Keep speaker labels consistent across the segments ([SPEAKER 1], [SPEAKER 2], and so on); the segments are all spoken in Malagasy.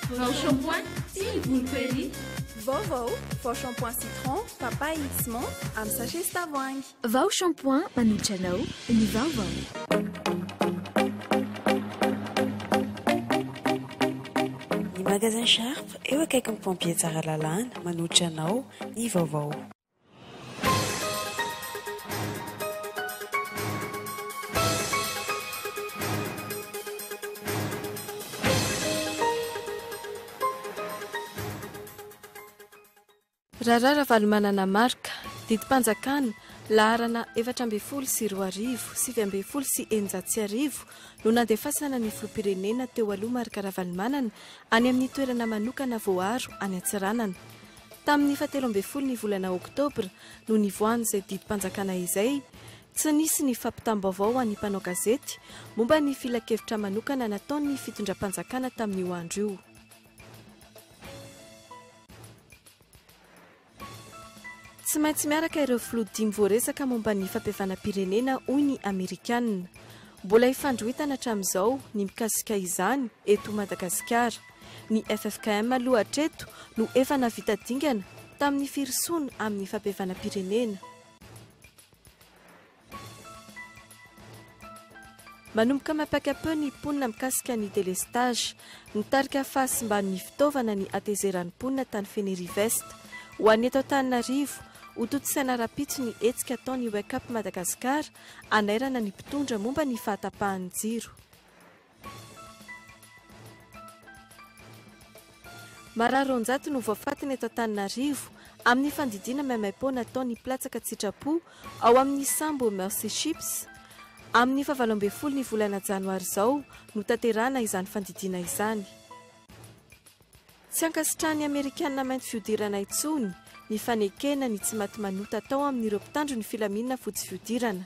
[SPEAKER 1] Vao shampoing tia ny voloko ery.
[SPEAKER 2] Vaovao, vao shampoing citron, papaye x menthe amin'ny sachet sy tavoahangy.
[SPEAKER 3] Vao shampoing manolotra anao ny vaovao.
[SPEAKER 4] Ny magasin Sharp eo akaikin'ny pompier Tsaralalàna manolotra anao ny vaovao.
[SPEAKER 5] Raharaha Ravalomanana Marc, didim-panjakana, laharana 2014, 1619 no nandefasana ny filoham-pirenena teo aloha Marc Ravalomanana any amin'ny toerana manokana voaaro any Antsiranana. Tamin'ny fahatelo ambin'ny folo ny volana oktobra no nivoahan'izay didim-panjakana izay. Tsy nisy ny fampitam-baovao ho an'ny mpanao gazety momba ny filankevitra manokana nataon'ny fitondram-panjakana tamin'io andro io. Tsy maintsy miaraka ireo filoha dimy voaresaka momba ny fampihavanam-pirenena, hoy ny Amerikanina. Mbola ifandroritana hatramin'izao ny mikasika izany eto Madagasikara. Ny ffkm aloha hatreto no efa nahavita dingana tamin'ny firosoana amin'ny fampihavanam-pirenena. Manomboka mampaka-peo ny mponina mikasika ny délestage. Nitarika fahasimban'ny fitaovana ny hatezeran'ny mponina tany Fénérive-Est. Ho an'ny eto Antananarivo, hotontosaina rahampitso ny hetsika ataon'ny Wake Up Madagascar hanairana ny mpitondra momba ny fahatapahan'ny jiro. Marary 200 no voafatina eto Antananarivo amin'ny fandidiana maimaim-poana ataon'ny mpilatsaka an-tsitrapo ao amin'ny sambo Mercy Ships. Amin'ny fahavalo ambin'ny folo ny volana janoary izao no tanterahana izany fandidiana izany. Tsy ankasitrahan'ny Amerikanina mainty fihodirana intsony ny fanekena ny tsimatimanota atao amin'ireo mpitandro ny filaminana fotsy fihodirana.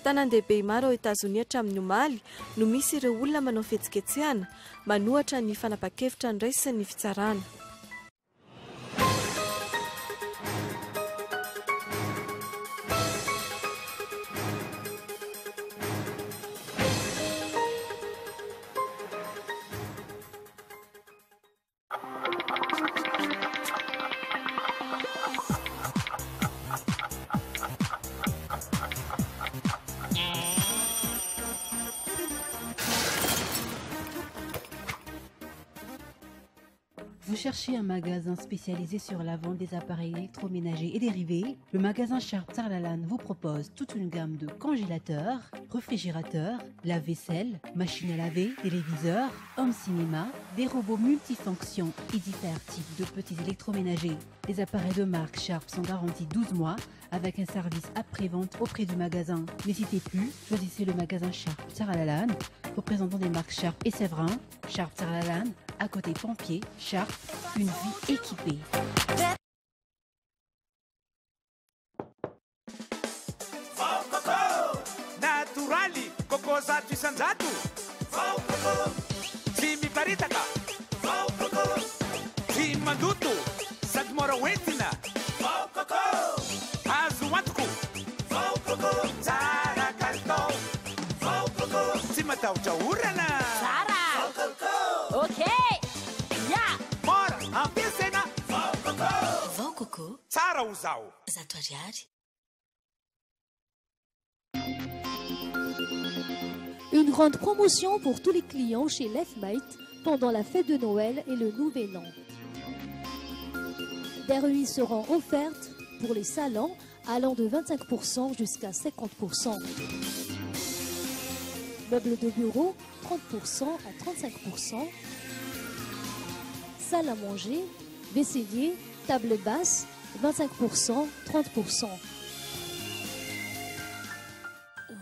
[SPEAKER 5] Tanàn-dehibe maro ao Etazonia hatramin'ny omaly no misy ireo olona manao fihetsiketsehana manohatra ny fanapan-kevitra noraisin'ny fitsarana.
[SPEAKER 6] Vous cherchez un magasin spécialisé sur la vente des appareils électroménagers et dérivés? Le magasin Sharp Tsaralalàna vous propose toute une gamme de congélateurs, réfrigérateurs, lave-vaisselle, machines à laver, téléviseurs, home cinéma, des robots multifonctions et divers types de petits électroménagers. Les appareils de marque Sharp sont garantis 12 mois avec un service après-vente auprès du magasin. N'hésitez plus, choisissez le magasin Sharp Tsaralalàna, représentant des marques Sharp et Séverin. Sharp Tsaralalàna, à côté pompier, Sharp, une vie équipée.
[SPEAKER 7] Vao coco natoraly coco 100%. Vao coco tsy miparitaka. Vao coco tsy mandoto sady mora hoentina. Vao coco azo antoko. Vao coco tsara kalitao. Vao coco tsy matahotra orana.
[SPEAKER 8] Tsara.
[SPEAKER 7] Vao coco.
[SPEAKER 8] Ok. Ya.
[SPEAKER 7] Mora ampiasaina. Vao coco.
[SPEAKER 3] Vao coco.
[SPEAKER 7] Tsara ho zaho.
[SPEAKER 3] 100 ariary.
[SPEAKER 9] Une grande promotion pour tous les clients chez Lefmate pendant la fête de Noël et le Nouvel An. Des remises seront offertes pour les salons allant de 25% jusqu'à 50%. Meubles de bureau, 30% à 35%. Salle à manger, vaisselier, table basse, 25%, 30%.
[SPEAKER 3] Wow.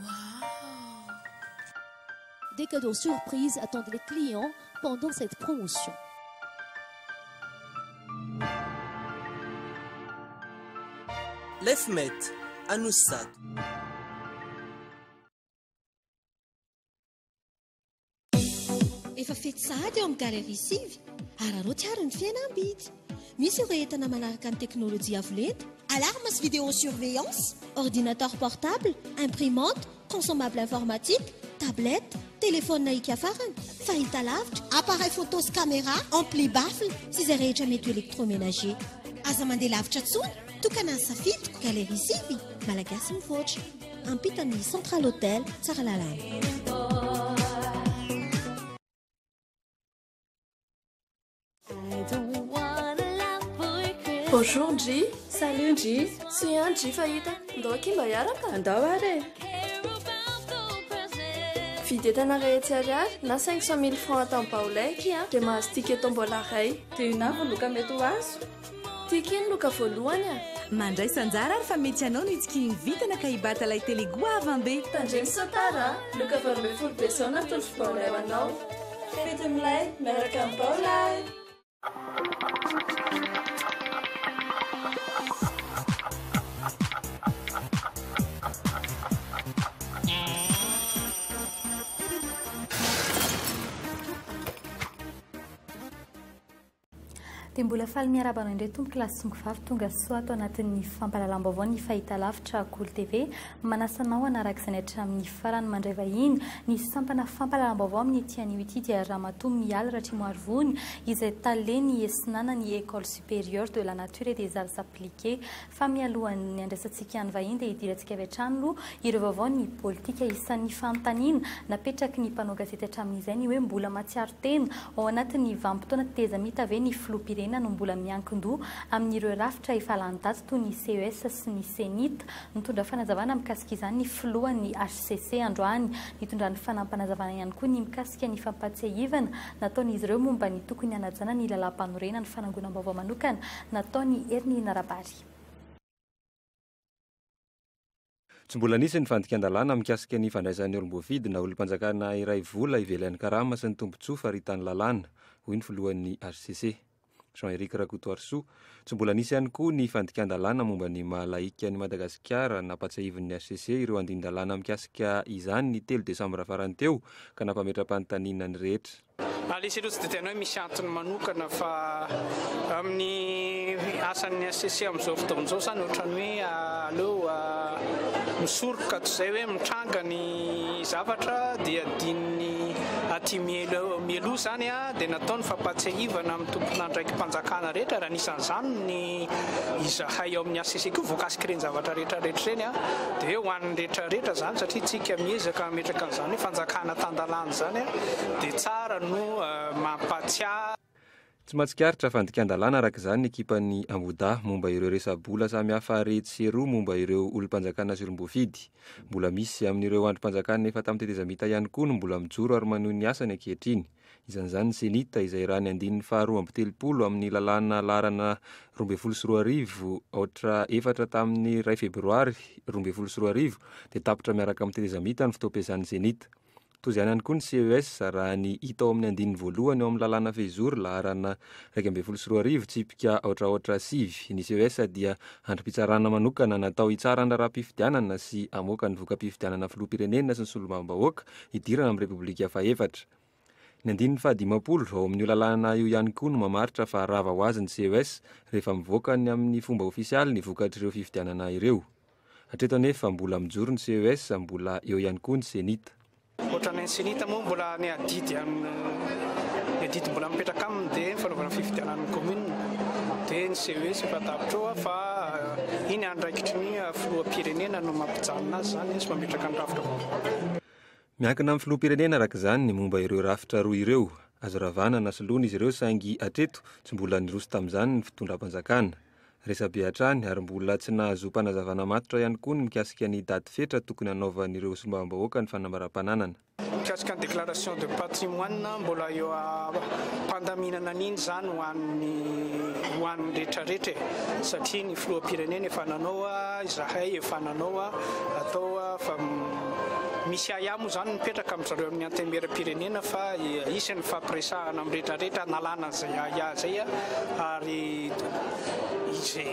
[SPEAKER 9] Des cadeaux surprises attendent les clients pendant cette promotion.
[SPEAKER 10] Lefmet, Anoussat.
[SPEAKER 11] Efa fety sahady eo amin'ny galerie sivy araraoty ary ny fihenam-bidy. Misy ireo entana manaraka ny teknolojia avo lenta, alarme sy vidéo surveillance, ordinateur portable, imprimante, consommable informatique, tablette. Tablette, telefaonina hika farany, fahitalavitra, appareil photo sy caméra, ampli baffle sy izay rehetra mety ho électroménager. Aza mandeha lavitra intsony, tokana ny safidiko, Galerie 9, Malagasy mivoatra. Ampitan'ny Central Hotel, Tsaralalàna.
[SPEAKER 2] Bonjour ndry.
[SPEAKER 5] Salut ndry.
[SPEAKER 2] Soa ihany ndry fa hita. Ndao akia mba hiaraka.
[SPEAKER 5] Andao ary e.
[SPEAKER 2] Vidy entana iray hetsy ariary na 500 000 francs ato amin'ny Baolai akia dia mahazo ticket tombola iray.
[SPEAKER 5] Dia inona avy ny loka mety ho azo?
[SPEAKER 2] Tiako iny loka voalohany a.
[SPEAKER 8] Mandraisa anjara ary fa mety ianao no hitsikihin'ny vintana ka hibata ilay télé goavam-be.
[SPEAKER 2] Tandremo sao tara a! Loka 18 be izao natolotry Baolai ho anao. Fety milay miaraka amin'ny Baolai!
[SPEAKER 10] Dia mbola faly miarahaba anao indray tompoko lahy sy tompoko vavy tonga soa ato anatin'ny fampahalalam-baovao ny fahitalavitra Kolo TV. Manasa anao hanaraka izany hatramin'ny farany mandray vahiny. Ny sampana fampahalalam-baovao amin'ity anio ity dia Ramatoa Mialy Ratrimoarivony izay tale ny Esinana ny École Supérieure de la Nature et des Arts Appliqués. Fa mialohan'ny handraisantsika ny vahiny dia hidirantsika avy hatrany aloha ireo vaovao ny politika. Isan'ny fanontaniana napetraky ny mpanao gazety hatramin'izay ny hoe mbola mahatsiaro tena ao anatin'ny vanim-potoana tetezamita ve ny filoham-pirenena no mbola miankin-doha amin'ireo rafitra efa lany daty toy ny CES sy ny Cenit. Nitondra fanazavana mikasika izany ny filohan'ny hcc androany. Nitondrany fanampanazavana ihany koa ny mikasika ny fampahatsiahivana nataon'izy ireo momba ny tokony hanajana ny lalàmpanorenana fanangonam-baovao manokana nataon'i Herinirina Rabary.
[SPEAKER 12] Tsy mbola nisy ny fandikan-dalàna mikasika ny fandraisan'ny olom-boafidy na olom-panjakana iray vola ivelan'ny karama sy ny tombontsoa faritan'ny lalàna, hoy ny filohan'ny hcc, Jean Eric Rakotoarisoa. Tsy mbola nisy ihany koa ny fandikan-dalàna momba ny maha laïka an'i Madagasikara nampatsiahivin'ny hcc ireo andinin-dalàna mikasika izany ny telo desambra farany teo ka nampametra-panontaniana ny rehetra.
[SPEAKER 13] Alesy aloha tsy dia tena hoe misy antony manokana fa amin'ny asan'ny HCC amin'izao fotoana izao izany ohatran'ny hoe aleo misoroka toy izay hoe mitranga ny zavatra dia adin'ny aty mialoha izany dia natao ny fampahatsiahivana amin'ny tompon'andraiki-panjakana rehetra ary anisan'izany ny izahay ao amin'ny HCC koa voakasik'ireny zavatra rehetra rehetra ireny dia hoe ho an'ny rehetra rehetra izany satria tsika miezaka mametraka an'izany hoe fanjakana tan-dalàna izany dia tsara no mampatsiahy.
[SPEAKER 12] Tsy mahatsikaritra fandikan-dalàna araka izany ny ekipan'ny Ambohidahy momba ireo resa-bola samihafa retsy sy eroa momba ireo olom-panjakana sy olom-boafidy. Mbola misy amin'ireo andrim-panjakana efa tamin'ny tetezamita ihany koa no mbola mijoro ary manohy ny asany ankehitriny. Isan'izany ny Cenit izay raha ny andininy faha 32 amin'ny lalàna laharana 2012 aotra efatra tamin'ny iray febroary 2012 dia tapitra miaraka amin'ny tetezamita ny fotoam-piasan'ny Cenit. Toy izany ihany koa ny CES raha ny hita ao amin'ny andininy voalohany ao amin'ny lalàna fehizoro laharana 2011 tsipika aotra aotra sivy. Ny CES dia andrim-pitsarana manokana natao hitsara ny raharaham-pifidianana sy hamoaka ny voka-pifidianana filoham-pirenena sy ny solombavambahoaka hidirana amin'ny Repoblika fahefatra. Ny andininy fahadimampolo ao amin'io lalàna io ihany koa no mamaritra fa rava ho azy ny CES rehefa mivoaka ny amin'ny fomba ofisialy ny vokatr'ireo fifidianana ireo. Hatreto anefa mbola mijoro ny CES, mbola eo ihany koa ny Cenit.
[SPEAKER 13] Ohatran'ny Cenit moa mbola ny adidy ny adidy mbola mipetraka aminy dia ny fanaovana fifidianana ny commune dia ny CES efa tapitra eo fa iny andraikitry ny filoham-pirenena no mampijanona azy izany sy mametraka ny rafitra vaovao.
[SPEAKER 12] Miankina amin'ny filoham-pirenena araka izany ny momba ireo rafitra roa ireo. Azo ravana na soloina izy ireo saingy hatreto tsy mbola niroso tamin'izany ny fitondram-panjakana. Resabe hatrany ary mbola tsy nahazoam-panazavana matotra ihany koa ny mikasika ny daty fetra tokony hanaovan'ireo solombavambahoaka ny fanambaram-pananana.
[SPEAKER 13] Mikasika ny déclaration de patrimoine, mbola eo am-pandaminana an'iny izany ho an'ny ho an'ny rehetrarehetra e! satria ny filoham-pirenena efa nanao, izahay efa nanao, atao fa misy ahiahy moa izany mipetraka amin-dry zareo amin'ny antenimieram-pirenena fa hisy ny fampiresahana amin'ny rehetrarehetra hanalana an'izay ahiahy izay ary izay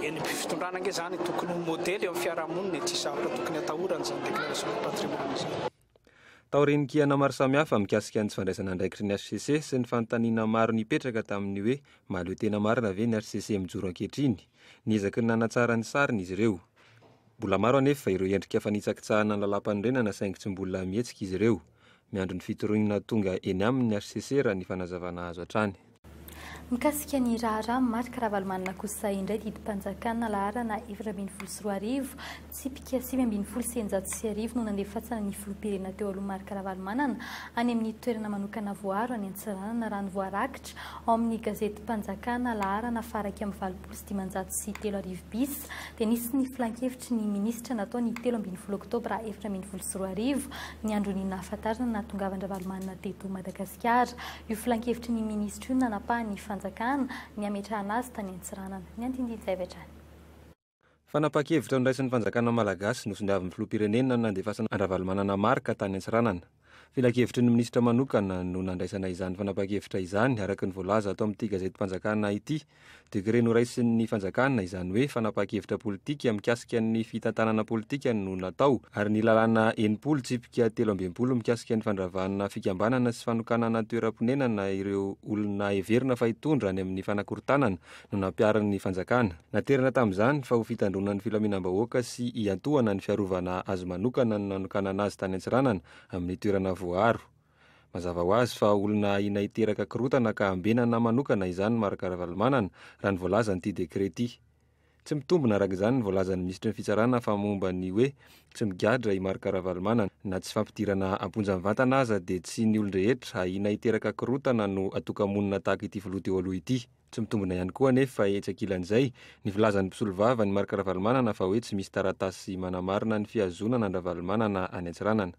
[SPEAKER 13] eny am-pifitondrana ange izany tokony ho modely eo amin'ny fiarahamonina e, tsy zavatra tokony atahorana izany déclaration de patrimoine izany.
[SPEAKER 12] Taorian'ny kiana maro samihafa mikasika ny tsy fandraisana andraikitry ny hcc sy ny fanontaniana maro nipetraka tamin'ny hoe mahaleo tena marina ve ny hcc mijoro ankehitriny, niezaky ny nanatsara ny sariny izy ireo. Mbola maro anefa ireo endrika fanitsakitsahana ny lalàmpanorenana saingy tsy mbola mihetsika izy ireo. Miandry ny fitoriana tonga eny aminy ny HCC raha ny fanazavana azo hatrany.
[SPEAKER 10] Mikasika ny raharaha Marc Ravalomanana kosa indray, didim-panjakana laharana 2014, tsipika 1619 no nandefatsana ny filoham-pirenena teo aloha Marc Ravalomanana any amin'ny toerana manokana voaaro any Antsiranana, raha ny voarakitra ao amin'ny gazetim-panjakana laharana faha 3581 bis dia nisy ny filankevitry ny minisitra natao ny 13 oktobra 2014, ny andron'ny nahafantarana nahatongavan-dRavalomanana teto Madagasikara. Io filankevitry ny minisitra io no nanapahan'ny fanjakana ny hametrahana azy tany Antsiranana. Ny andinindin'izay avy hatrany.
[SPEAKER 12] Fanapahan-kevitra noraisin'ny fanjakana malagasy nosoniavin'ny filoham-pirenena ny nandefasana an-dRavalomanana Marc tany Antsiranana. Filankevitry ny minisitra manokana no nandraisana izany fanapahan-kevitra izany, araka ny voalaza ato amin'ity gazetim-panjakana ity. Décret noraisin'ny fanjakana, izany hoe fanapahan-kevitra politika mikasika ny fitantanana politika no natao, ary ny lalàna 60 tsipika 63 mikasika ny fandravana fikambanana sy fanokanana toeram-ponenana ireo olona heverina fa hitondra any amin'ny fanakorontanana no nampiharin'ny fanjakana. Naterina tamin'izany fa ho fitandroana ny filaminam-bahoaka sy hiantohana ny fiarovana azy manokana no nanokanana azy tany Antsiranana amin'ny toerana voaaro. Mazava ho azy fa olona ahiana hiteraka korontana ka ambenana manokana izany Marc Ravalomanana, raha ny voalazan'ity décret ity. Tsy mitombina araka izany ny voalazan'ny minisitry ny Fitsarana fa momba ny hoe tsy migadra i Marc Ravalomanana. Na tsy fampidirana am-ponja mivantana aza dia tsy ny olon-drehetra ahiana hiteraka korontana no atoka-monina tahaka ity filoha teo aloha ity. Tsy mitombina ihany koa anefa etsy ankilan'izay ny filazan'ny mpisolovava an'i Marc Ravalomanana fa hoe tsy misy taratasy manamarina ny fihazonana an-dRavalomanana any Antsiranana.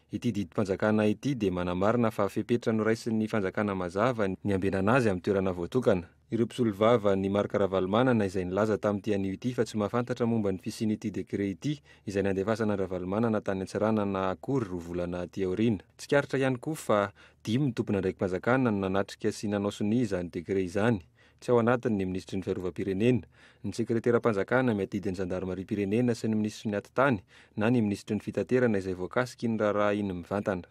[SPEAKER 12] Ity didim-panjakana ity dia manamarina fa fepetra noraisin'ny fanjakana mazava ny hambenana azy amin'ny toerana voatokana. Ireo mpisolovava an'i Marc Ravalomanana izay nilaza tamin'ity anio ity fa tsy mahafantatra momba ny fisian'ity décret ity izay nandefasana an-dRavalomanana tany Antsiranana akory roa volana aty aoriana. Tsikaritra ihany koa fa dimy ny tompon'andraiki-panjakana no nanatrika sy nanao sonia izany décret izany. Tsy ao anatiny ny minisitry ny Fiarovam-pirenena, ny sekreteram-panjakana miadidy ny zandarimariam-pirenena sy ny minisitry ny Atitany na ny minisitry ny Fitaterana izay voakasiky iny raharaha iny mivantana.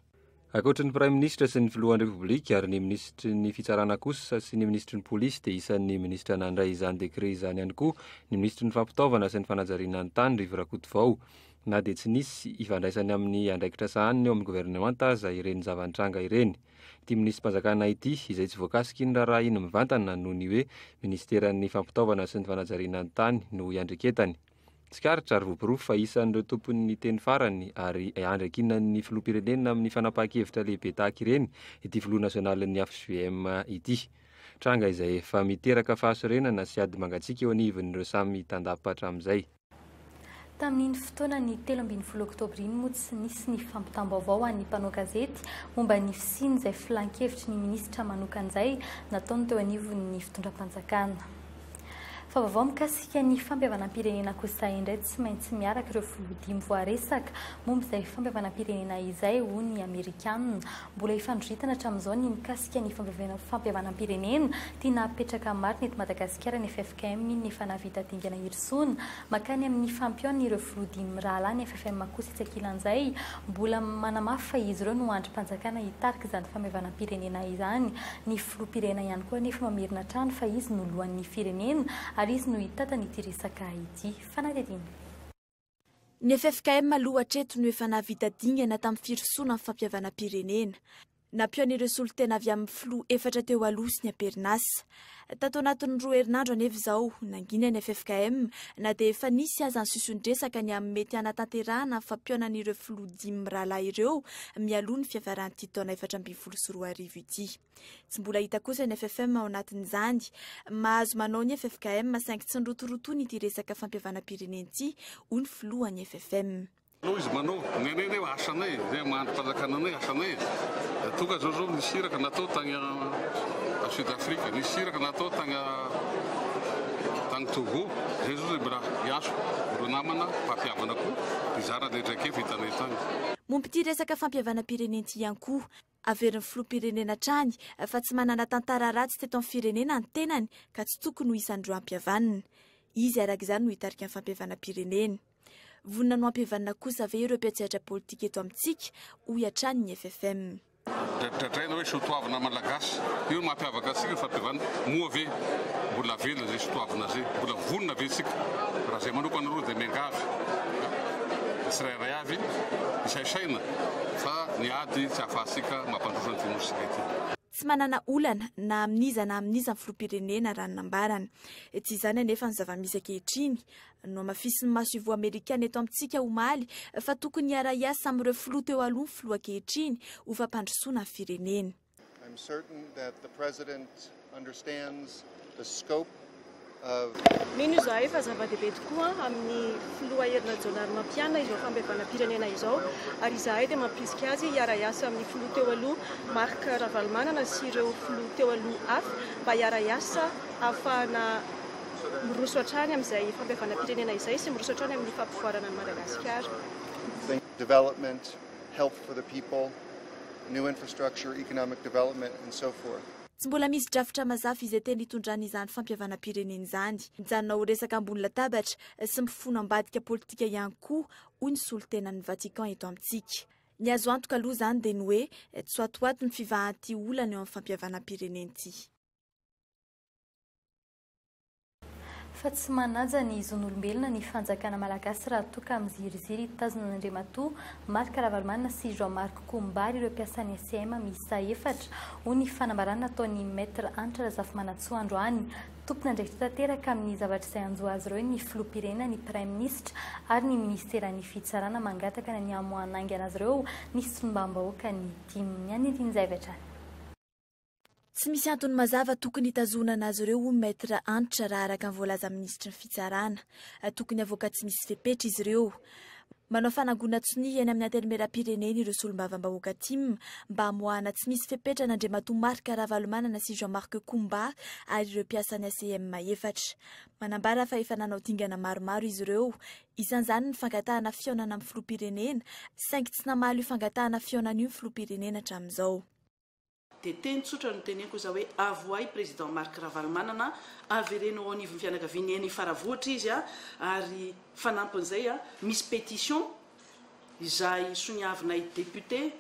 [SPEAKER 12] Ankoatry ny Praiminisitra sy ny Filohan'ny Repoblika ary ny minisitry ny Fitsarana kosa sy ny minisitry ny Polisy dia isan'ny minisitra nandray izany décret izany ihany koa ny minisitry ny Fampitaovana sy ny Fanajariana ny tany Rivo Rakotovao na dia tsy nisy ifandraisany amin'ny andraikitra sahaniny eo amin'ny governemanta aza ireny zava-nitranga ireny. Ity minisi-panjakana ity, izay tsy voakasika iny raharaha iny mivantana noho ny hoe minisiteran'ny fampitaovana sy ny fanajariana ny tany no iandreketany. Tsikaritra ary voaporofo fa isan'ireo tompon'ny teny farany ary iandriakinan'ny filoham-pirenena amin'ny fanapahan-kevitra lehibe tahaka ireny ity filoha nasionalin'ny hvm ity. Tranga izay efa miteraka fahasorenana sy ady mangatsiaka eo anivon'ireo samy tandapa hatramin'izay.
[SPEAKER 10] Tamin'iny fotoana ny 13 oktobra iny moa tsy nisy ny fampitam-baovao ho an'ny mpanao gazety momba ny fisian'izay filan-kevitry ny minisitra manokana izay nataony teo anivon'ny fitondram-panjakana. Fa vaovao mikasika ny fampihavanam-pirenena kosa indray tsy maintsy miaraka ireo filoha dimy voaresaka momba izay fampihavanam-pirenena izay hoy ny Amerikanina. Mbola ifandroritana hatramin'izao ny mikasika ny fampihavanam-pirenena tiana hapetraka marina eto Madagasikara ny ffkm iny efa nahavita dingana hirosoana makany amin'ny fampihaonana ireo filoha dimy mirahalahy ny ffm kosa etsy ankilan'izay mbola manamafy fa izy ireo no andrim-panjakana hitarika izany fampihavanam-pirenena izany ny filoham-pirenena ihany koa anefa mamerina hatrany fa izy no lohan'ny firenena ary izy no hitantana ity resaka ity fanadihadiana.
[SPEAKER 5] Ny ffkm aloha hatreto no efa nahavita dingana tamin'ny firosoana amin'ny fampihavanam-pirenena. Nampihaona ireo solontena avy amin'ny filoha efatra teo aloha sy ny am-perinasa. Tato anatin'ny roa herinandro anefa izao, nangina ny ffkm na dia efa nisy aza ny siosion-dresaka ny amin'ny mety hanatanterahana ny fampihaonana ireo filoha dimy mirahalahy ireo mialoha ny fiafaran'ity taona 2014 ity. Tsy mbola hita kosa ny ffm ao anatin'izany. Mahazo manao ny ffkm saingy tsy nirotorotoana ity resaka fampihavanam-pirenena ity, hoy ny filohan'ny ffm.
[SPEAKER 14] Aleo izy manao. Ny anay anie asanay e, zay maha andrim-panjakana anay asanay e. Tonga zao zao nisy iraka natao tagny Sud Afrique, nisy iraka natao tagny tagny Togo, zay zao zay mbola hiantso ireo namana mpampihavana koa hizara le traikefa hitanay tagny.
[SPEAKER 5] Momba ity resaka fampihavanam-pirenena ity ihany koa, Averin'ny filoham-pirenena hatrany fa tsy manana tantara ratsy teto amin'ny firenena ny tenany ka tsy tokony ho isan'ireo hampihavanina. Izy araka izany no hitarika ny fampihavanam-pirenena. Vonona ny ho hampihavanina kosa ve ireo mpiantsehatra politika eto amintsika, hoy hatrany ny ffm.
[SPEAKER 14] Dradradraina hoe soatoavina malagasy, io no mampiavaka antsika ny fampihavanana, moa ve mbola velona izay soatoavina izay, mbola vonona ve isika? Raha izay manokana aloha dia miangavy ny tsirairay avy hisaisaina fa ny ady tsy ahafahantsika mampandroso an'ity nosy ity.
[SPEAKER 15] Tsy manana olana na amin'iza na amin'iza ny filoham-pirenena raha ny nambarany. Tsy izany anefa ny zava-misy ankehitriny. Nohamafisin'ny masoivoho amerikana eto amintsika omaly fa tokony hiara-hiasa amin'ireo filoha teo aloha ny filoha ankehitriny ho fampandrosoana ny firenena.
[SPEAKER 16] I'm certain that the President understands the scope of.
[SPEAKER 2] Mino izahay fa zava-dehibe tokoa amin'ny filoha Hery Rajaonarimampianina izao fampihavanam-pirenena izao ary izahay dia mampirisika azy hiara-hiasa amin'ny filoha teo aloha Marc Ravalomanana sy ireo filoha teo aloha hafa mba hiara-hiasa hahafahana miroso hatrany amin'izay fampihavanam-pirenena izay sy miroso hatrany amin'ny fampivoarana an'i Madagasikara.
[SPEAKER 16] Development, health for the people, new infrastructure, economic development and so forth.
[SPEAKER 15] Tsy mbola misy drafitra mazava izay tena hitondrana izany fampihavanam-pirenena izany. Mijanona ho resaka ambony latabatra sy mifono ambadika politika ihany koa, hoy ny solontenan'ny Vatican eto amintsika. Ny azo antoka aloha izany dia ny hoe tsy ho atoato ny fivahan'ity olana eo amin'ny fampihavanam-pirenena ity.
[SPEAKER 10] Fa tsy manaja ny zon'olombelona ny fanjakana malagasy raha toa ka miziriziry hitazona an'Andriamatoa Marc Ravalomanana sy Jean Marc Kombary ireo mpiasan'ny SCM miisa efatra, hoy ny fanambarana nataon'ny Maître Hanitra Razafimanantsoa androany. Tompon'andraikitra tanteraka amin'ny zavatra izay hanjo azy ireo ny filoham-pirenena, ny praiminisitra ary ny minisiteran'ny fitsarana. Mangataka ny hamoahana haingana azy ireo ny solombavambahoaka ny tim. Ny andinindin'izay avy hatrany.
[SPEAKER 15] Tsy misy antony mazava tokony hitazonana azy ireo hoy Maître Hanitra raha araka ny voalazan'ny minisitry ny Fitsarana. Tokony havoaka tsy misy fepetra izy ireo. Manao fanangonan-tsonia eny amin'ny Antenimierampirenena ireo solombavambahoaka tim mba hamoahana tsy misy fepetra an'Andriamatoa Marc Ravalomanana sy Jean Marc Koumba ary ireo mpiasan'ny ACM efatra. Manambara fa efa nanao dingana maromaro izy ireo, isan'izany ny fangatahana fihaonana amin'ny filoham-pirenena, saingy tsy namaly io fangatahana fihaonana io ny filoham-pirenena hatramin'izao.
[SPEAKER 17] Dia teny tsotra no teneniko za hoe avoahy président Marc Ravalomanana, avereno ao anivon'ny fianakaviany eny Faravohitra izy a, ary fanampin'izay a, misy pétition izay soniavinay député,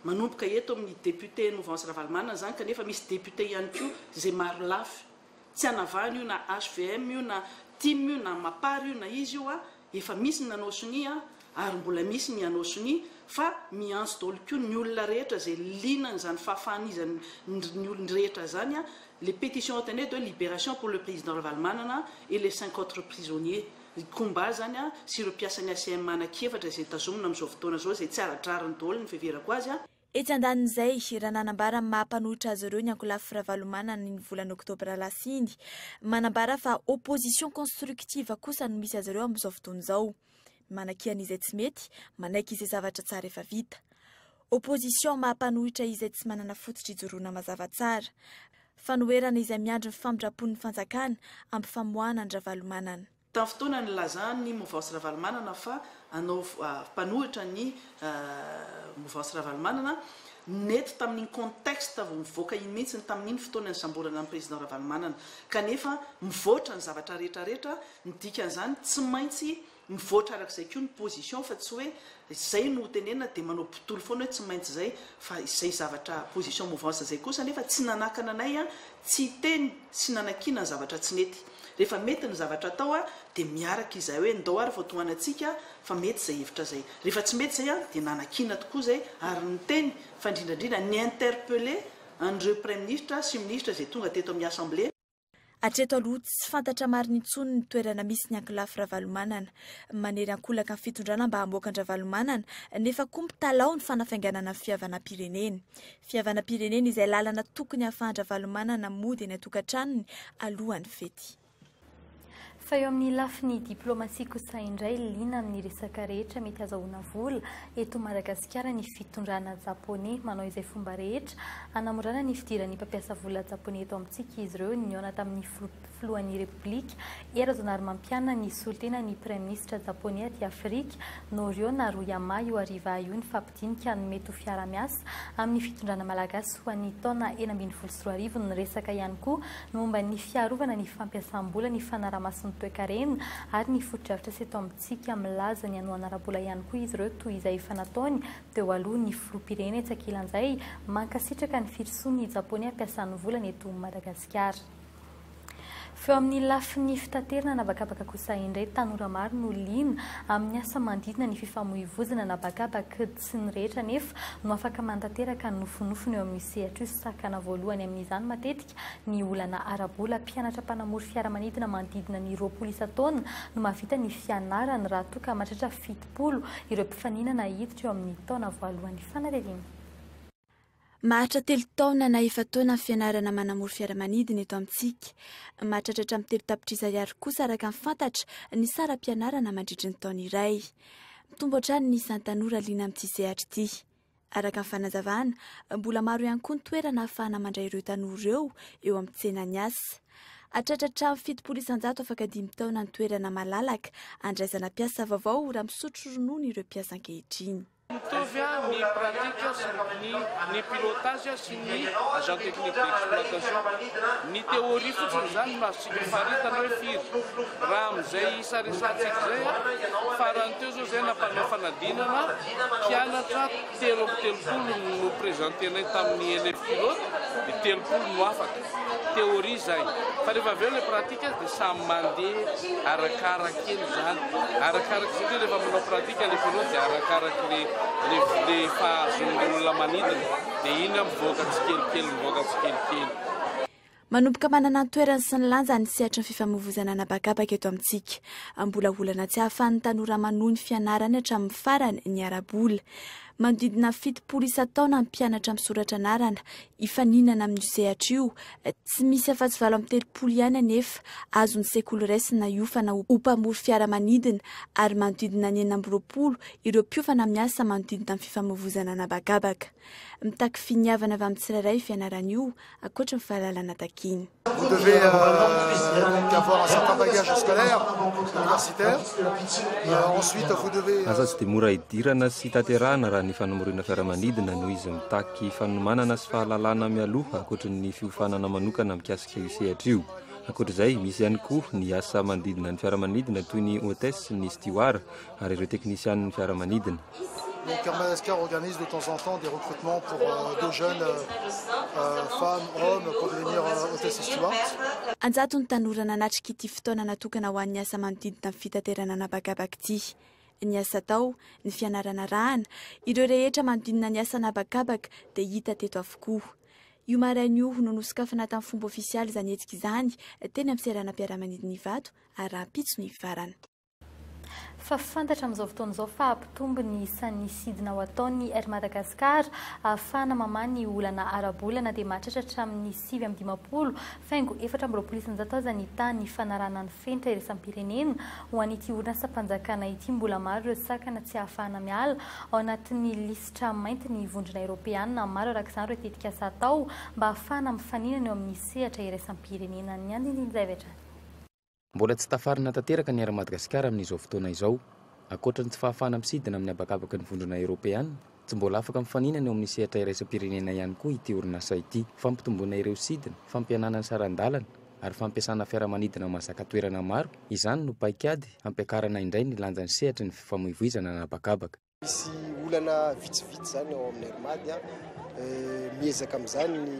[SPEAKER 17] manomboka eto amin'ny député mouvance Ravalomanana izany kanefa misy député ihany koa izay maro lafy, tsy anavahana io na hvm io na tim io na mapar io na izy io a, Efa misy ny nanao sonia ary mbola misy ny hanao sonia fa miantso daholo koa ny olona rehetra izay liana an'izany fahafahan'izany ny olona rehetra izany les pétitions ataonay dia hoe libération pour le président Ravalomanana et les cinq autres prisonniers combat izany sy ireo mpiasan'ny ACM anankiefatra izay tazomina amin'izao fotoana izao izay tsy ara-drariny daholo ny fiheverako azy.
[SPEAKER 15] Etsy andanin'izay, raha nanambara ny maha mpanohitra azy ireo ny ankolafy Ravalomanana iny volana oktobra lasa iny, manambara fa opposition constructive kosa no misy azy ireo amin'izao fotoana izao. Manakiana izay tsy mety, manaiky izay zavatra tsara efa vita. Opposition maha mpanohitra izay tsy manana fototra ijoroana mazava tsara. Fanoherana izay miandry ny famindram-pon'ny fanjakana amin'ny famoahana an-dRavalomanana.
[SPEAKER 17] Tamin'ny fotoana nilazan'ny Mouvance Ravalomanana fa hanao mpanohitra ny Mouvance Ravalomanana, nety tamin'iny contexte vao nivoaka iny mihitsy tamin'iny fotoana nisamborana ny Président Ravalomanana. Kanefa mivoatra ny zavatra rehetra rehetra, ny dikan'izany tsy maintsy mivoatra arak'izay koa ny position fa tsy hoe izay no hotenenina dia manao botolo foana hoe tsy maintsy izay fa izay zavatra position mouvance izay kosa anefa tsy nanakana anay tsy hiteny sy nanakiana ny zavatra tsy nety. Rehefa mety ny zavatra atao dia miaraka izahay hoe ndao ary vao tohanantsika fa mety izay hevitra izay. Rehefa tsy mety izay dia nanakiana tokoa izay ary niteny fa indrindra indrindra ni-interpeller an'ireo praiminisitra sy minisitra izay tonga teto amin'ny assemblée.
[SPEAKER 15] Hatreto aloha tsy fantatra marina intsony ny toerana misy ny ankolafy Ravalomanana. Manery ankolaka ny fitondrana mba hamoaka an-dRavalomanana nefa koa mitalaho ny fanafainganana ny fihavanam-pirenena. Fihavanam-pirenena izay lalana tokony hahafahan-dRavalomanana mody eny an-tokantranony alohan'ny fety.
[SPEAKER 10] Fa eo amin'ny lafiny diplaomasia kosa indray, liana amin'ny resaka rehetra mety hazahoana vola eto Madagasikara ny fitondrana Japoney. Manao izay fomba rehetra hanamorana ny fidiran'ny mpampiasa vola Japoney eto amintsika izy ireo. Nihaona tamin'ny filohan'ny Repoblika, Hery Rajaonarimampianina, ny solontena ny Praiminisitra Japoney aty Afrika, Norio Naruyama, io hariva io nifampidinika ny mety ho fiarahamiasa amin'ny fitondrana malagasy ho an'ny taona 2016. Niresaka ihany koa ny momba ny fiarovana ny fampiasam-bola, ny fanaraha-maso ny. toekarena ary ny fotodrafitrasa eto amintsika. Milaza ny hanohana ara-bola ihany koa izy ireo toy izay efa nataony teo aloha ny filoham-pirenena. Etsy ankilan'izay, mankasitraka ny firosoan'ny Japoney hampiasa ny volany eto Madagasikara. Feo amin'ny lafiny fitaterana an'habakabaka kosa indray, tanora maro no liana amin'ny asa manodidina ny fifamoivoizana an'habakabaka. Tsy ny rehetra anefa no afaka manatanteraka ny nofinofiny eo amin'io sehatra io. Sakana voalohany amin'izany matetika ny olana ara-bola. Mpianatra mpanamory fiaramanidina manodidina ny 20 isan-taona no mahavita ny fianarany raha toa ka mahatratra 70 ireo mpifaninana hiditra eo amin'ny taona voalohany fanadihadiana.
[SPEAKER 15] Maharitra telo taona na efa-taona ny fianarana manamory fiaramanidina eto amintsika. Mahatratra hatramin'ny 3 tapitrisa ariary kosa araka ny fantatra ny saram-pianarana mandritry ny taona iray. Mitombo hatrany ny isan'ny tanora liana amin'ity sehatra ity. Araka ny fanazavana, mbola maro ihany koa ny toerana ahafahana mandray ireo tanora ireo eo amin'ny tsenan'ny asa. Hatratra hatramin'ny 70% afaka dimy taona ny toerana malalaka andraisana mpiasa vaovao raha misotro ronono ireo mpiasa ankehitriny.
[SPEAKER 18] Mitovy ny pratique sy ny ny pilotage sy ny agent technique d'exploitation. Ny théorie fotsiny izany no azontsika faritana hoe firy. Raha amin'izay isa resahantsika izay, farany teo izao izay nampanao fanadinana mpianatra 33 no presenter-nay tamin'ny élève pilote dia 30 no afaka. Théorie izay. Fa rehefa avy eo ilay pratique dia samy mandeha arakaraka eny izany. Arakaraka satria rehefa manao pratique ilay pilote dia arakaraka le le le fahazoan'ilay olona manidina dia iny mivoaka tsikelikely mivoaka tsikelikely.
[SPEAKER 15] Manomboka manana ny toerany sy ny lanjany ny sehatry ny fifamoivoizana an'habakabaka eto amintsika. Mbola olana tsy ahafahan'ny tanora manohy ny fianarany hatramin'ny farany ny ara-bola. Manodidina 70 isan-taona ny mpianatra misoratra anarana hifaninana amin'io sehatra io. Tsy misy afa-tsy 38 ihany anefa azon'ny sekoly raisina hiofana ho mpamory fiaramanidina ary manodidina ny 26 ireo mpiofana miasa manodidina ny fifamoivoizana an'habakabaka. Mitaky finiavana avy amin'ny tsirairay io fianarana io ankoatra ny fahalalana takiana.
[SPEAKER 16] Vous devez donc avoir un certain bagage scolaire, universitaire. Ensuite, vous devez.
[SPEAKER 12] Asa tsy dia mora hidirana sy tanterahana raha ny fanamoriana fiaramanidina noho izy mitaky fanomanana sy fahalalana mialoha ankoatry ny fiofanana manokana mikasika io sehatra io. Ankoatra izay, misy ihany koa ny asa manodidina ny fiaramanidina toy ny hôtesse, ny steward ary ireo teknisian'ny fiaramanidina.
[SPEAKER 16] Donc Air Madagascar organise de temps en temps des recrutements pour de jeunes femmes, hommes pour devenir hôtesse et steward.
[SPEAKER 15] Anjato ny tanora nanatrika ity fotoana natokana ho an'ny asa manodidina ny fitaterana an'habakabaka ity. Ny asa atao, ny fianarana arahana, ireo rehetra manodidina ny asa an'habakabaka dia hita teto avokoa. Io maraina io no nosokafana tamin'ny fomba ofisialy izany hetsika izany teny amin'ny seranam-piaramanidina Ivato ary rahampitso ny farana.
[SPEAKER 10] Fa fantatra amin'izao fotoana izao fa hampitombo ny isan'ny sidina ho ataon'ny Air Madagascar ahafahana mamaha ny olana ara-bola na dia mahatratra hatramin'ny 59.24% aza ny tahan'ny fanarahana ny fenitra iraisam-pirenena ho an'ity orinasam-panjakana ity. Mbola maro ireo sakana tsy ahafahana miala ao anatin'ny lisitra mainty ny vondrona eoropeanina. Maro araka izany ireo tetikasa atao mba ahafahana mifaninana eo amin'ny sehatra iraisam-pirenena. Ny andinindin'izay avy hatrany.
[SPEAKER 19] Mbola tsy tafarina tanteraka ny Air Madagascar amin'izao fotoana izao. Ankoatra ny tsy fahafahana misidina amin'ny habakabaky ny vondrona eoropeana, tsy mbola afaka mifaninana eo amin'ny sehatra iraisam-pirenena ihany koa ity orinasa ity. Fampitomboana ireo sidina, fampihenana ny saran-dalana ary fampiasana fiaramanidina mahazaka toerana maro, izany no paikady hampiakarana indray ny lanjan'ny sehatry ny fifamoivoizana an'habakabaka.
[SPEAKER 20] Misy olana vitsivitsy izany ao amin'ny Air Mad. Miezaka amin'izany ny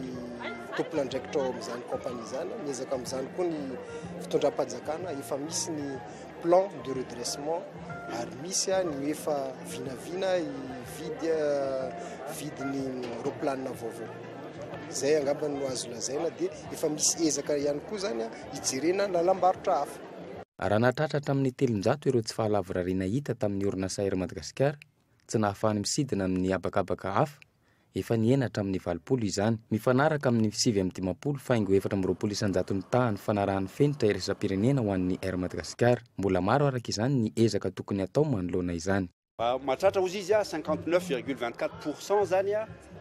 [SPEAKER 20] tompon'andraikitra ao amin'izany compagnie izany, miezaka amin'izany koa ny fitondram-panjakana. Efa misy ny plan de redressement ary misy ny efa vinavina hividy vidiny roplanina vaovao. Izay angamba no azo lazaina, dia efa misy ezaka ihany koa izany hijerena lalam-barotra hafa.
[SPEAKER 19] Raha nahatratra hatramin'ny 300 ireo tsy fahalavorariana hita tamin'ny orinasa Air Madagascar, tsy nahafahany misidina amin'ny habakabaka hafa, efa nihena hatramin'ny 80 izany. Mifanaraka amin'ny 59.24 isan-jaton'ny tahan'ny fanarahan'ny fenitra iraisam-pirenena ho an'ny Air Madagascar. Mbola maro araka izany ny ezaka tokony hatao manoloana izany.
[SPEAKER 21] Mahatratra hozy izy 59,24% zany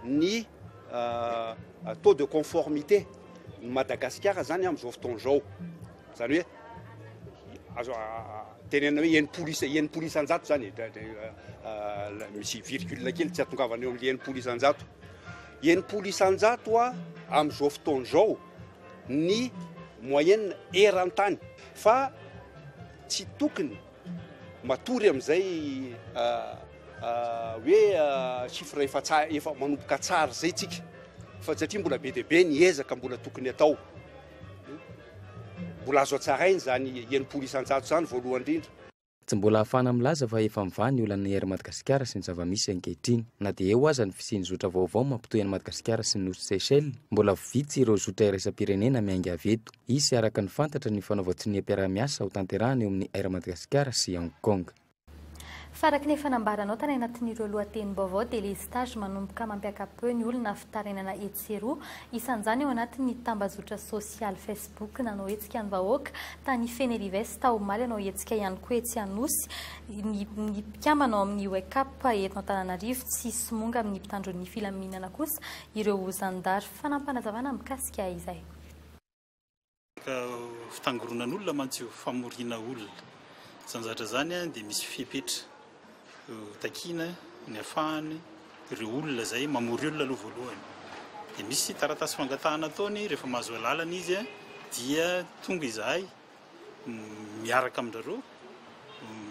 [SPEAKER 21] ny taux de conformité ny Madagasikara zany amin'izao fotoana izao. Zany hoe azo tenenina hoe 60 isa, 60% zany misy virgule kely tsy atongavana eo amin'le 60%. 60% amin'izao fotoana izao ny moyenne eran-tany fa. Tsy tokony matory amin'izay hoe chiffre efa tsara, efa manomboka tsara izay tsika fa satria mbola be dia be ny ezaka mbola tokony atao. Mbola azo hatsaraina izany 60% izany voalohany indrindra.
[SPEAKER 19] Tsy mbola ahafahana milaza fa efa mivaha ny olan'ny Air Madagasikara sy ny zava-misy ankehitriny. Na dia eo aza ny fisian'ny zotra vaovao mampitohy an'i Madagasikara sy ny Nosy Seychelles, mbola vitsy ireo zotra iraisam-pirenena miainga avy eto. Hisy araka ny fantatra ny fanaovan-tsoniam-piaraha-miasa hotanterahana eo amin'ny Air Madagasikara sy Hong Kong.
[SPEAKER 10] Fa araka ny efa nambaranao tany anatin'ireo lohatenim-baovao dia le stage manomboka mampiaka-peo ny olona fitarainana etsy sy eroa, isan'izany ao anatin'ny tambazotra sosialy Facebook nanao hetsika ny vahoaka tany Fenerives omaly hanao hetsika ihany koa etsy Anosy ny mpikambana ao amin'ny Wake Up eto Antananarivo tsy somonga amin'ny mpitandro ny filaminana kosa ireo zandary fanaampanazavana mikasika izay.
[SPEAKER 1] Fitangoronan'olona mantsy io, famoriana olona. Izany zavatra izany dia misy fepetra takiana ny afahany ireo olona izay mamory olona aloha voalohany. Dia misy taratasy fangatahana ataony, rehefa mahazo alalana izy dia tonga izahay miaraka amin-drareo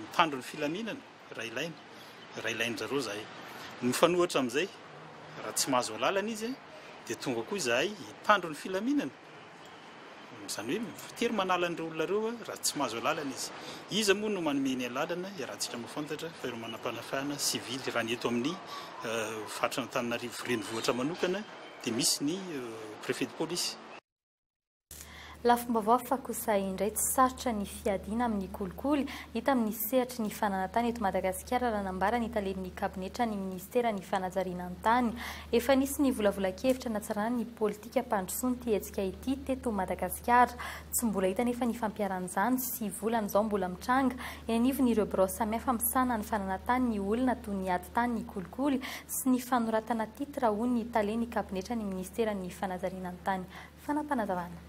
[SPEAKER 1] mitandro ny filaminana raha ilaina, raha ilain-drareo izahay. Ny mifanohitra amin'izay, raha tsy mahazo alalana izy dia tonga koa izahay hitandro ny filaminana. Izany hoe voatery manala an'ireo olona ireo raha tsy mahazo alalana izy. Iza moa no manome ny alalana? Iarahantsika mahafantatra fa ireo manam-panafahana sivily. Raha ny eto amin'ny faritra Antananarivo renivohitra manokana dia misy ny préfet de police.
[SPEAKER 10] Lafim-baovao hafa kosa indray, tsy sarotra ny fiadiana amin'ny kolikoly hita amin'ny sehatry ny fananan-tany eto Madagasikara raha nambara ny talen'ny kabinetra ny minisiteran'ny fanajariana ny tany. Efa nisy ny volavolan-kevitra natsarana ny politikam-pandrosoana ity hetsika ity teto Madagasikara. Tsy mbola hita anefa ny fampiharan'izany sy volana izao mbola mitranga eny anivon'ireo birao samihafa misahana ny fananan-tany ny olona toy ny ady tany, ny kolikoly sy ny fanoratana titre hoy ny talen'ny kabinetra ny minisiteran'ny fanajariana ny tany. Fanapanazavana.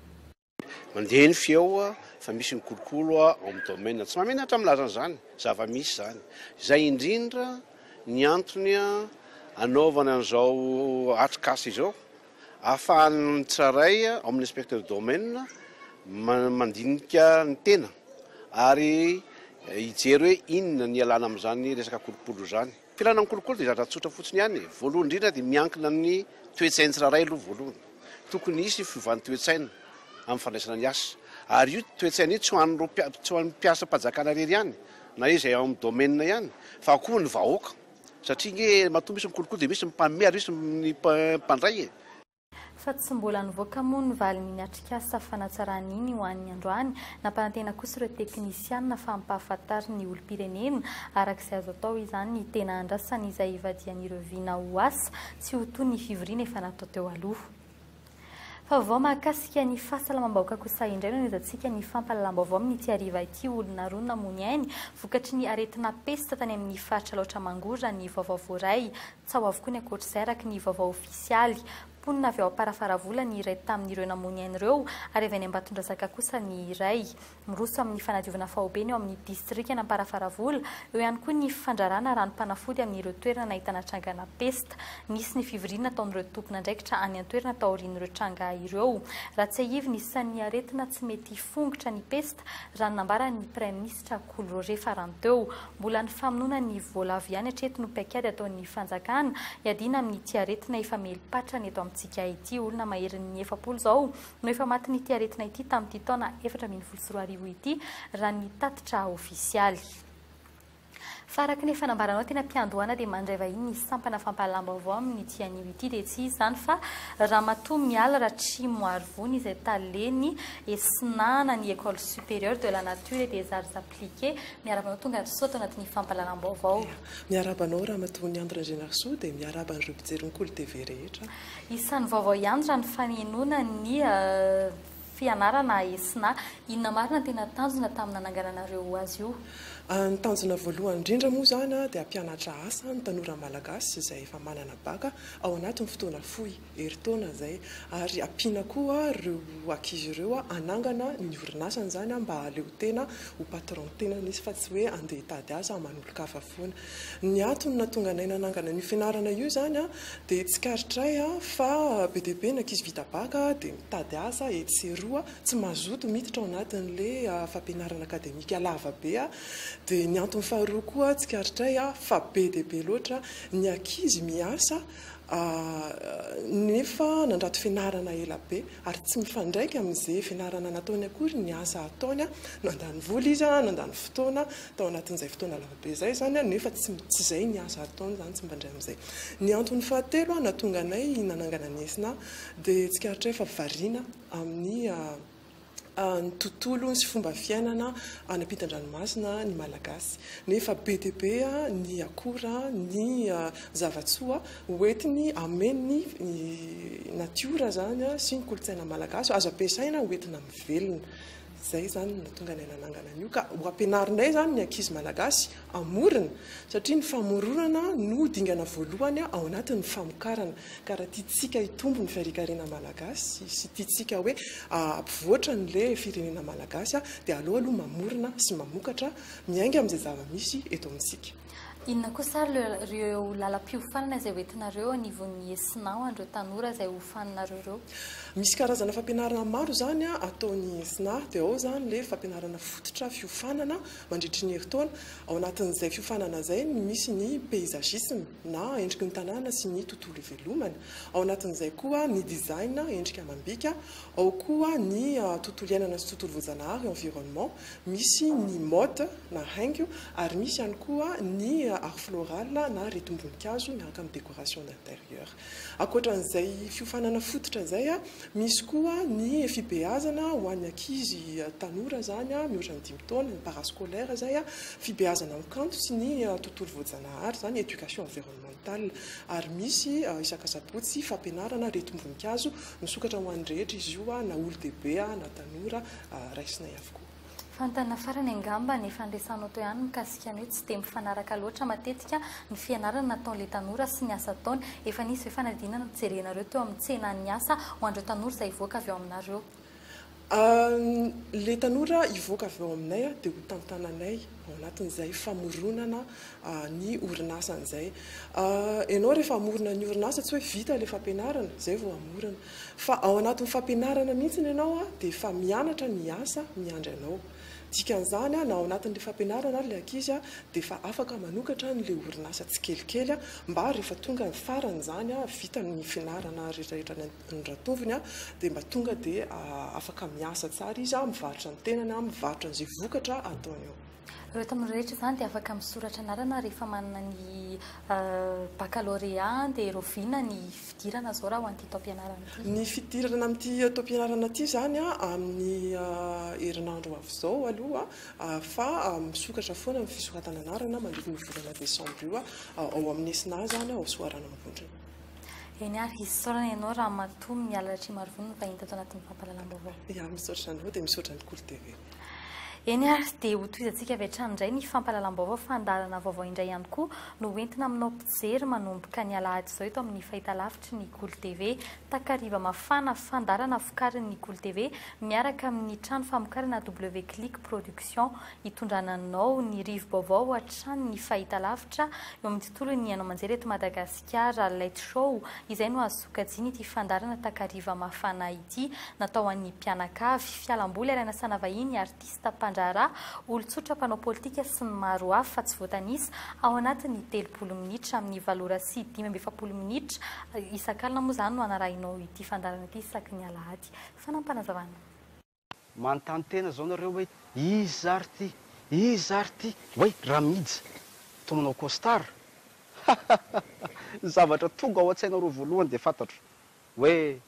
[SPEAKER 22] Mandeha ny feo fa misy ny kolokolo ao amin'ny domaine. Tsy mahamenatra milaza an'izany, zava-misy izany. Izay indrindra ny antony anaovana an'izao atrikasa izao, ahafahan'ny tsirairay ao amin'ny inspecteur de domaine mandinika ny tena ary hijery hoe inona ny ialana amin'izany resaka kolokolo izany. Filana ny kolikoly dia zavatra tsotra fotsiny ihany e. Voalohany indrindra dia miankina amin'ny toe-tsain'ny tsirairay aloha voalohany. Tokony hisy fiovan'ny toe-tsaina amin'ny fandraisana ny asa. Ary io toe-tsaina io tsy ho an'ireo tsy ho an'ny mpiasam-panjakana irery ihany na izay ao amin'ny domaine ihany fa koa ny vahoaka. Satria ange matoa misy ny kolikoly dia misy ny mpanome ary misy ny mpandray e.
[SPEAKER 10] Fa tsy mbola nivoaka moa ny valin'iny atrikasa fanatsarana iny ho an'ny androany. Nampanantena kosa ireo teknisianina fa hampahafantariny ny olom-pirenena araka izay azo atao izany ny tena andrasany izay hivadihan'ireo vina ho asa, tsy ho toy ny fivoriana efa natao teo aloha. Vaovao mahakasika ny fahasalamam-bahoaka kosa indray no anizantsika ny fampahalalam-baovao amin'ity hariva ity. Olona roa namoy ny ainy vokatry ny aretina pesta tany amin'ny faritra Alaotra Mangoro raha ny vaovao voaray. Tsaho avokoa ny ankoatr'izay araka ny vaovao ofisialy. Mponina avy ao Amparafaravola ny iray tamin'ireo namoy ny ainy ireo ary avy any Ambatondrazaka kosa ny iray. Miroso amin'ny fanadiovana faobe ny ao amin'ny distrikan'Amparafaravola. Eo ihany koa ny fandrarana ranom-panafody amin'ireo toerana nahitana trangana pesta. Nisy ny fivoriana nataon'ireo tompon'andraikitra any an-toerana taorian'ireo tranga ireo. Raha tsiahivina, isan'ny aretina tsy mety fongotra ny pesta, raha ny nambaran'ny Praiminisitra Kolo Roger farany teo. Mbola ny famonoana ny voalavo ihany hatreto no paikady ataon'ny fanjakana hiadiana amin'ity aretina efa mieli-patrana eto amintsika ity. Olona maherin'ny 40 izao no efa matin'ity aretina ity tamin'ity taona 2014 ity, raha ny tatitra ofisialy. Fa araka ny efa nambaranao teny am-piandohana dia mandray vahiny ny sampana fampahalalam-baovao amin'ity anio ity dia tsy iza izany fa Ramatoa Mialy Ratrimoarivony izay talen'ny ESNA na ny Ecole Supérieure de la Nature et des Arts Appliqués. Miarahaba anao tonga soa ato anatin'ny fampahalalam-baovao.
[SPEAKER 23] Miarahaba anao Ramatoa Niandry Randrianarisoa dia miarahaba an'ireo mpijery ny Kolo TV rehetra.
[SPEAKER 10] Isan'ny vaovao ihany raha ny fanenoana ny fianarana ESNA. Inona marina no tena tanjona tamin'ny nanangananareo azy io?
[SPEAKER 23] Ny tanjona voalohany indrindra moa izany dia hampianatra asa ny tanora malagasy izay efa manana bacc ao anatin'ny fotoana fohy, herintaona izay, ary ampiana koa ireo ankizy ireo hanangana ny orinasany izany mba hahaleo tena ho patron tenany izy fa tsy hoe handeha hitady asa aman'olon-kafa foana. Ny antony nahatonga anay nanangana an'io fianarana io izany dia tsikaritray fa be dia be ny ankizy vita bacc dia mitady asa etsy sy eroa, tsy mazoto miditra ao anatin'ilay fampianarana akademika lava be. Dia ny antony faharoa koa tsikaritray fa be dia be loatra ny ankizy miasa nefa nandrato fianarana ela be ary tsy mifandraika amin'izay fianarana nataony akory ny asa ataony. Nandany vola izy, nandany fotoana tao anatin'izay fotoana lava be izay izany nefa tsy izay ny asa ataony izany, tsy mifandray amin'izay. Ny antony fahatelo nahatonga anay nanangana ny ESNA dia tsikaritray fa variana amin'ny ny tontolo sy fomba fiainana any ampitan-dranomasina ny Malagasy. Nefa be dia be ny akora, ny zava-tsoa hoentiny hameno ny natiora izany sy ny kolontsaina malagasy azo ampiasaina hoentina mivelona. Izay izany no nahatonga anay nanangana an'io ka ho ampianarinay izany ny ankizy malagasy hamorona satria ny famoronana no dingana voalohany ao anatin'ny famokarana. Ka raha tiantsika hitombo ny fihariankarena malagasy sy tiantsika hoe hampivoatra an'ilay firenena malagasy dia aleo aloha mamorona sy mamokatra miainga amin'izay zava-misy eto amintsika.
[SPEAKER 10] Inona kosa ary ireo lalam-piofanana izay hoentinareo eo anivon'ny ESNA ho an'ireo tanora izay hofaninareo ireo?
[SPEAKER 23] Misy karazana fampianarana maro izany ataon'ny ESNA. Dia ao izany ilay fampianarana fototra fiofanana mandritry ny herintaona. Ao anatin'izay fiofanana izay no misy ny paysagisme na endriky ny tanàna sy ny tontolo ivelomana. Ao anatin'izay koa ny design, endrika amam-bika. Ao koa ny tontolo iainana sy tontolo voajanahary, environnement. Misy ny mode na haingo ary misy ihany koa ny art floral na retim-boninkazo miaraka amin'ny décoration d'intérieur. Ankoatra an'izay fiofanana fototra izay, misy koa ny fibeazana ho an'ny ankizy tanora izany mihoatra ny dimy taona, ny parascolaire izay, fibeazana amin'ny kanto sy ny tontolo voajanahary izany, éducation environnementale. Ary misy isak'asabotsy fampianarana retim-boninkazo misokatra ho an'ny rehetra izy io na olon-dehibe na tanora raisinay avokoa.
[SPEAKER 10] Fanontaniana farany angamba ny efa niresahanao teo ihany mikasika ny hoe tsy dia mifanaraka loatra matetika ny fianarana nataon'ilay tanora sy ny asa ataony. Efa nisy ve fanadinana nojerenareo teo amin'ny tsenan'ny asa ho an'ireo tanora izay hivoaka avy ao aminareo?
[SPEAKER 23] Ilay tanora hivoaka avy ao aminay dia ho tantananay ao anatin'izay famoronana ny orinasany izay. Ianao rehefa hamorona ny orinasa tsy hoe vita ilay fampianarana izay vao hamorona. Fa ao anatin'ny fampianarana mihitsy ianao dia efa mianatra ny asa miandry anao. Dikan'izany na ao anatin'ilay fampianarana ary ilay ankizy dia efa afaka manokatra an'ilay orinasa tsikelikely mba rehefa tonga ny farany izany, vita ny fianarana rehetrarehetra noratoviny dia mba tonga dia afaka miasa tsara izy, mivarotra ny tenany, mivarotra an'izay vokatra ataony eo.
[SPEAKER 10] Ireo tanora rehetra izany dia afaka misoratra anarana rehefa manana ny baccalauréat dia rahoviana ny fidirana izao raha ho an'ity taom-pianarana ity?
[SPEAKER 23] Ny fidirana amin'ity taom-pianarana ity izany amin'ny herinandro ho avy izao aloha fa misokatra foana ny fisoratana anarana mandritra ny volana desambra io ao amin'ny ESNA izany ao Soarano Ambondrona.
[SPEAKER 10] Eny ary, isaorana ianao Ramatoa Mialy Ratrimarivony nivahiny tato anatin'ny fampahalalam-baovao.
[SPEAKER 23] Ya, misaotra anao dia misaotra ny Kolo TV.
[SPEAKER 10] Eny ary, dia hotohizantsika avy hatrany indray ny fampahalalam-baovao fandaharana vaovao indray ihany koa no hoentina aminao mpijery manomboka ny alahady izao eto amin'ny fahitalavitry ny Kolo TV. Takariva mafana, fandaharana vokarin'ny Kolo TV miaraka amin'ny trano famokarana W-Click Production hitondrana anao ny rivo-baovao hatrany ny fahitalavitra eo amin'ny tontolon'ny haino aman-jery eto Madagasikara. Light Show, izay no azo sokajiana ity fandaharana Takariva mafana ity. Natao ho an'ny mpianakavy, fialamboly ary anasana vahiny, artista, mpandraharaha, olon-tsotra, mpanao politika sy ny maro hafa tsy voatanisa ao anatin'ny 30 minitra amin'ny valo ora sy 45 minitra isak'alina moa izany no anarahinao ity fandaharana ity isaky ny alahady. Fanaampanazavana.
[SPEAKER 4] Manontany tena zao nareo hoe iza ary ty? Iza ary ty? Oay Ramija toa manao costard? Hahahaha! Ny zavatra tonga ao an-tsainareo voalohany dia fantatro hoe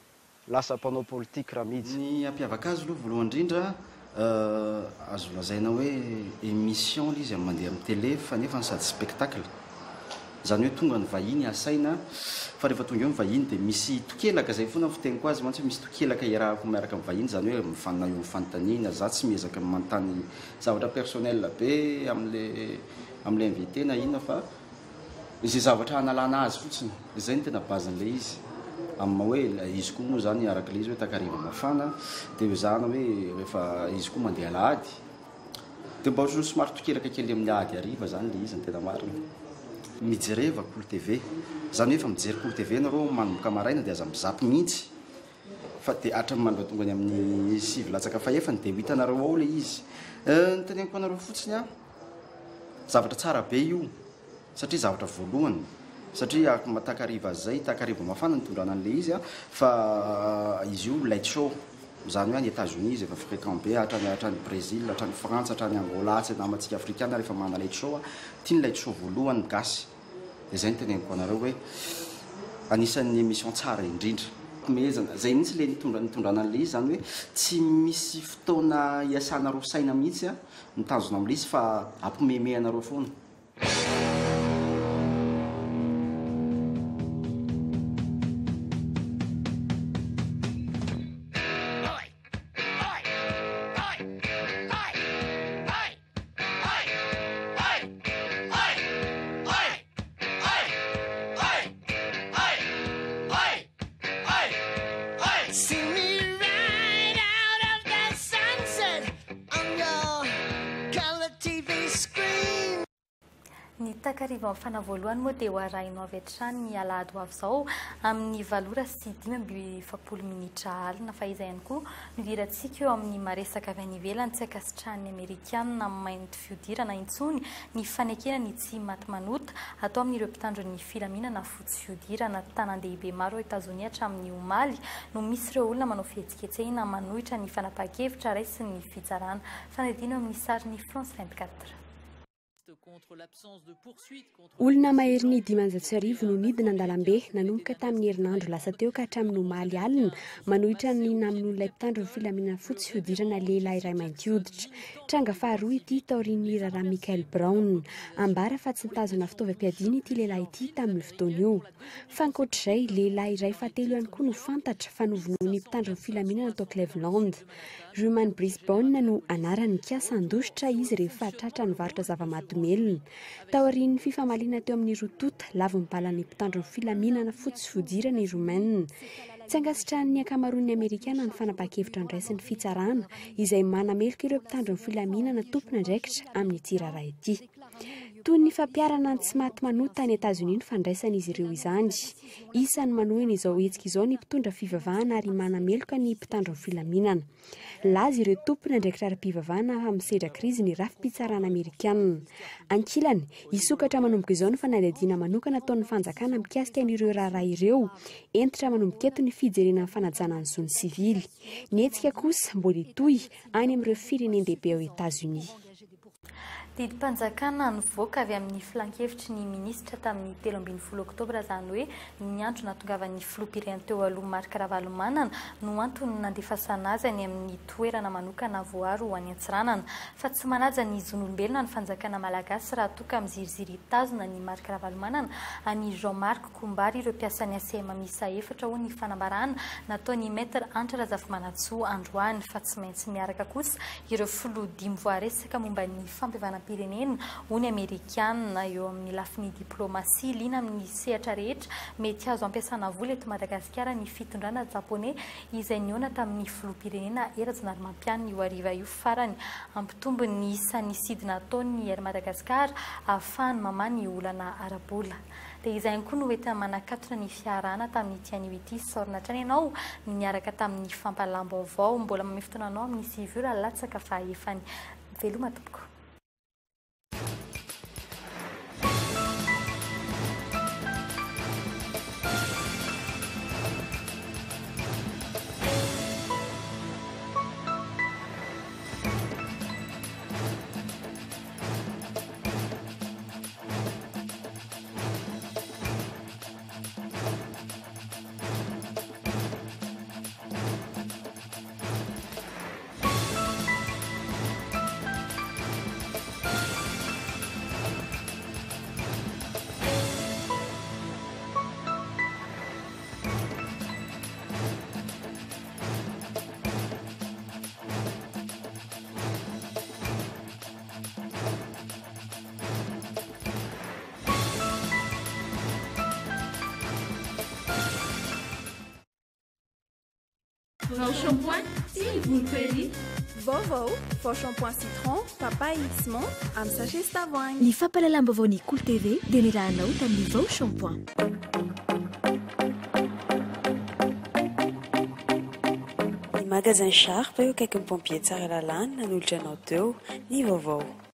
[SPEAKER 4] Lasa mpanao politique Ramija.
[SPEAKER 6] Ny hampiavaka azy aloha voalohany indrindra azo lazaina hoe émission ilay izy mandeha amin'ny télé fa nefa sady spectacle. Izany hoe tonga ny vahiny asaina fa rehefa tonga eo ny vahiny dia misy tokelaka, izay foana ny fiteniko azy mantsy hoe misy tokelaka iarahako miaraka amin'ny vahiny, izany hoe mivanona eo amin'ny fanontaniana, za tsy miezaka manontany zavatra personnel be amin'le amin'le invité na inona fa izay zavatra hanalana azy fotsiny, izay no tena base-n'ilay izy. Amin'ny maha hoe izy koa moa izany araka ilay izy hoe takariva mafana dia ezahana hoe rehefa izy koa mandeha alahady, Dia mba ohatran'ny somary tokelaka kely amin'ny ady hariva zany le izy ny tena marina. Mijereva Kolo TV. Zany hoe efa mijery Kolo TV nareo manomboka maraina dia aza mizapy mihitsy fa dia hatramin'ny mandra-tonga any amin'ny 9 latsaka fahefany dia ho hitanareo ao le izy. Ny teneniko anareo fotsiny an, zavatra tsara be io satria zavatra voalohany satria araka ny takariva zay, takariva mafana nitondrana an'le izy an, fa izy io light show. Izany hoe any Etats-Unis izy efa fréquent be, hatrany hatrany Brésil, hatrany Frantsa, hatrany Angola, atsy namantsika afrikana rehefa manana late show a, tia ny late show voalohany ny gasy. Dia izay no teneniko anareo hoe anisan'ny émission tsara indrindra. Mehezana, izay mihitsy ilay nitondra nitondrana an'ilay izy, izany hoe tsy misy fotoana iasanareo saina mihitsy a, ny tanjona amin'ilay izy fa ampimehimehy anareo foana.
[SPEAKER 10] Ny takariva mafana voalohany moa dia ho arahinao avy hatrany ny alahady ho avy izao amin'ny valo ora sy 45 minitra alina. Fa izay ihany koa no hidirantsika eo amin'ny maresaka avy any ivelany. Tsy ankasitrahan'ny Amerikanina mainty fihodirana intsony ny fanekena ny tsy maty manota atao amin'ireo mpitandro ny filaminana fotsy fihodirana. Tanan-dehibe maro ao Etazonia hatramin'ny omaly no misy ireo olona manao fihetsiketsehina manohitra ny fanapahan-kevitra raisin'ny fitsarana. Fanadihadiana eo amin'ny sarin'ny France 24.
[SPEAKER 3] Olona maherin'ny 1500 no nidina an-dalambe nanomboka tamin'ny herinandro lasa teo ka hatramin'ny omaly alina manohitra ny namonoan'ilay mpitandro ny filaminana fotsy fihodirana lehilahy iray mainty hoditra. Tranga faharoa ity taorian'ny raharaha Michael Brown. Ambara fa tsy nitazona fitaovam-piadiana ity lehilahy ity tamin'io fotoana io. Fa ankoatr'izay, lehilahy iray fahatelo ihany koa no fantatra fa novonoin'ny mpitandro ny filaminana tao Cleveland. Ruman Brisbane no anarany. Nikasa handositra izy rehefa tratra nivarotra zava-mahadomelina. Taorian'ny fifamaliana teo amin'ny roa tonta, lavon'ny balan'ny mpitandro ny filaminana fotsy fihodirana i Ruman. Tsy ankasitrahan'ny ankamaroan'ny Amerikana ny fanapahan-kevitra andraisin'ny fitsarana, izay manameloka ireo mpitandro ny filaminana tompon'andraikitra amin'ity raharaha ity. Toy ny fampiharana ny tsy maty manota any Etazonia ny fandraisan'izy ireo izany. Isan'ny manohina izao hetsika izao ny mpitondra fivavahana ary manameloka ny mpitandro ny filaminana. Nilaza ireo tompon'andraikitra ara-pivavahana fa misedra krizy ny rafi-pitsarana amerikanina. Ankilany, hisokatra manomboka izao ny fanadihadiana manokana ataon'ny fanjakana mikasika an'ireo raharaha ireo. Hentitra manomboka eto ny fijerena ny fanajana ny zon'ny sivily. Ny hetsika kosa mbola hitohy any amin'ireo firenen-dehibe ao Etazonia.
[SPEAKER 10] Didim-panjakana nivoaka avy amin'ny filankevitry ny minisitra tamin'ny 13 oktobra, izany hoe ny andro nahatongavan'ny filoham-pirenena teo aloha Marc Ravalomanana no antony nandefasana azy any amin'ny toerana manokana voaro any Antsiranana. Fa tsy manaja ny zon'olombelona ny fanjakana malagasy raha toa ka miziriziry hitazona an'i Marc Ravalomanana an'i Jean Marc Kombary ireo mpiasan'ny ACM miisa efatra, hoy ny fanambarana nataon'i Maître Hanitra Razafimanantsoa androany, fa tsy maintsy miaraka kosa ireo filoha dimy voaresaka momba ny fampihavanam-pirenena, hoy ny Amerikana. Eo amin'ny lafiny diplaomasia, liana amin'ny sehatra rehetra mety azo ampiasana vola eto Madagasikara ny fitondrana Japoney izay nihaona tamin'ny filoham-pirenena Hery Rajaonarimampianina io hariva io farany. Hampitombo ny isan'ny sidina ataon'ny Air Madagascar ahafahany mamaha ny olana ara-bola. Dia izay ihany koa no entina manakatona ny fiarahana tamin'ity anio ity. Isaorana hatrany ianao niaraka tamin'ny fampahalalam-baovao. Mbola manome fotoana anao amin'ny 9 ora latsaka fahefany. Veloma tompoko.
[SPEAKER 5] Vao shampoing tia ny voloko ery.
[SPEAKER 15] Vaovao, vao shampoing citron, papaye sy menthe amin'ny sachet sy tavoahangy.
[SPEAKER 8] Ny fampahalalam-baovaon'ny Kolo TV dia nirahanao tamin'ny vao shampoing.
[SPEAKER 7] Ny magasin Sharp eo akaikin'ny pompier Tsaralalàna nanolotra anao teo ny vaovao.